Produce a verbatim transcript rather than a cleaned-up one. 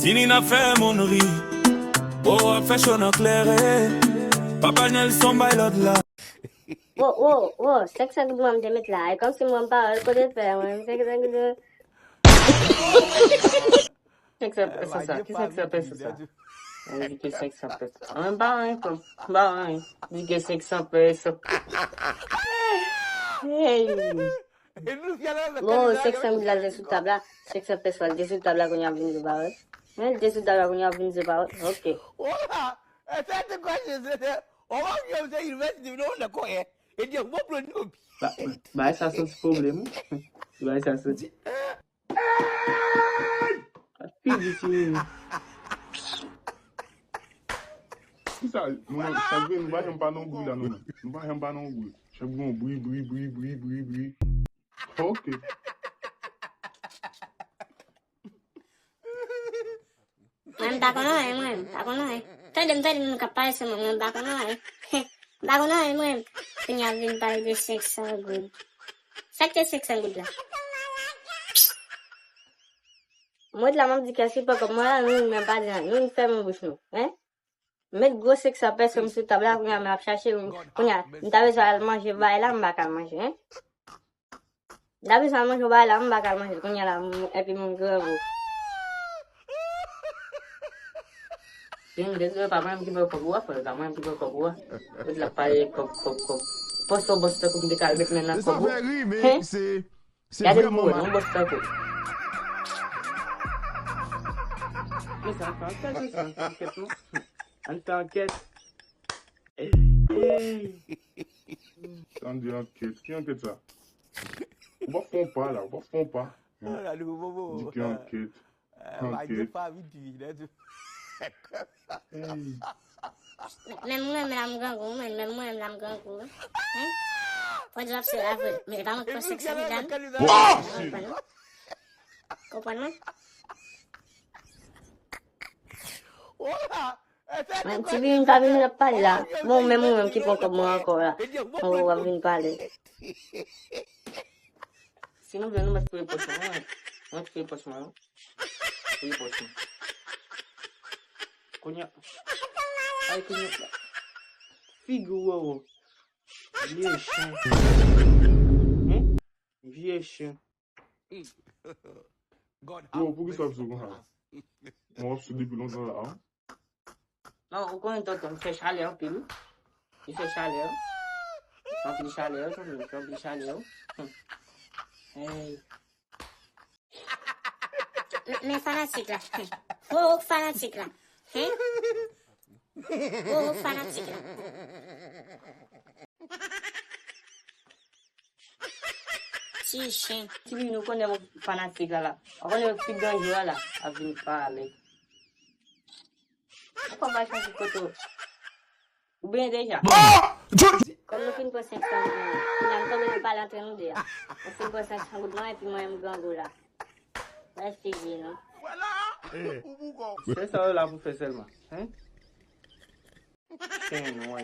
Tini n ap fè moun ri. Wo, ap fè cho nan klere. Papa Nelson bay lòd la. Wo, wo, wo, senk san goud mwen m te met la. E kòmsi mwen m pa wè l kote l fè mwen. Senk san goud mwen. Senk san pèso sa. Ki senk san pèso sa? Mwen di ke senk san pèso. Mwen m pa wè anyen, frè m. M pa wè anyen. Di ke senk san pèso. Hey. Bon, senk san mil la te sou tab la. Senk san pèso la te sou tab la, kounye a vin di pa wè. Men li te sou tab la, kounye a vin di pa wè. Ok. Ola! Ese te kwaje, se te. Owa, yo se university, no, na koye. E di, bon, bro, no. Ba, ba, sa se yon ti pwoblèm, wi. Ba, sa se ti. Figi timoun. Kisa, nou, chak vre, nou pa janm pa nan bri la, non. Nou pa janm pa nan bri. Chak bon, bri, bri, bri, bri, bri, bri. Ok. Mwen, m pa konn anyen, mwen, m pa konn anyen. Tande m, tande moun k ap pale sou mwen, mwen, m pa konn anyen. M pa konn anyen, mwen. Kounye a vin pale de senk san goud. Sa k te senk san goud la? Mwen, la, m ap di kèsi poko mwen la, nou, men pa di anyen. Nou, fèmen bouch nou, hein? Met gwo senk san pèso m sou tab la, kounye a, m ap chache, kounye a, m ta bezwen al manje bagay la, m pa ka al manje, hein? M ta bezwen al manje yon bagay la, m pa ka al manje l kounye a la, m, epi m grangou. Vin, dezole, pa mwen menm ki pran kòb ou a, frè, pa mwen menm ki pran kòb ou a. Ou di l ap pale kòb, kòb, kòb. Pòs ou bòs tankou m te ka al met men nan kòb ou. Hein? Gade m pou wè, non, bòs tankou. Men sa, ann fè ankèt, men sa, ann fè ankèt, non. Ann fè ankèt. Hey. Tande ankèt. Ki ankèt sa? Ou pa fè yon pa la, ou pa fè yon pa. Di ki ankèt. Ankèt. Hey. Men mwen menm la m grangou, mwen menm mwen menm la m grangou. Hein? Fò di w ap se la vre. Men se pa mwen k pran senk san mil la, non. Konprann mwen? Konprann mwen? Mwen, ti vin, pa vin ap pale la. Bon, menm ou menm ki pran kòb mwen ankò la. Mwen, w ap vin pale. Si nou vle, nou mèt fouye pòch mwen, wi. Mwen fouye pòch mwen, wi. Fouye pòch mwen. Kounye a. Ay, kounye a. Figi w, wowo. Vye chen. Hein? Vye chen. Yo, poukisa w ap sou konsa? Mwen w ap sou depi lontan la, wi. Non, ou konnen tonton, m fè chalè anpil, wi. M fè chalè, wi. M fè anpil chalè, wi, tonton, m fè anpil chalè, wi. Hey. Men, men fanatik la. Gwo fanatik la. Hein? Gwo fanatik la. Ti chen. Ti vin, ou konnen fanatik la la. Ou konnen fi ganjou a la. Ap vin pale. Ou pa bay chans kote ou. Ou benyen deja? Kòm nou fin pran senk san goud mwen, kounye a m tonbe nou pale antre nou de a. Nou fin pran senk san goud mwen epi mwen m grangou la. Wè figi nou. Se sa yo la pou fè sèlman, hein? Chen nwè.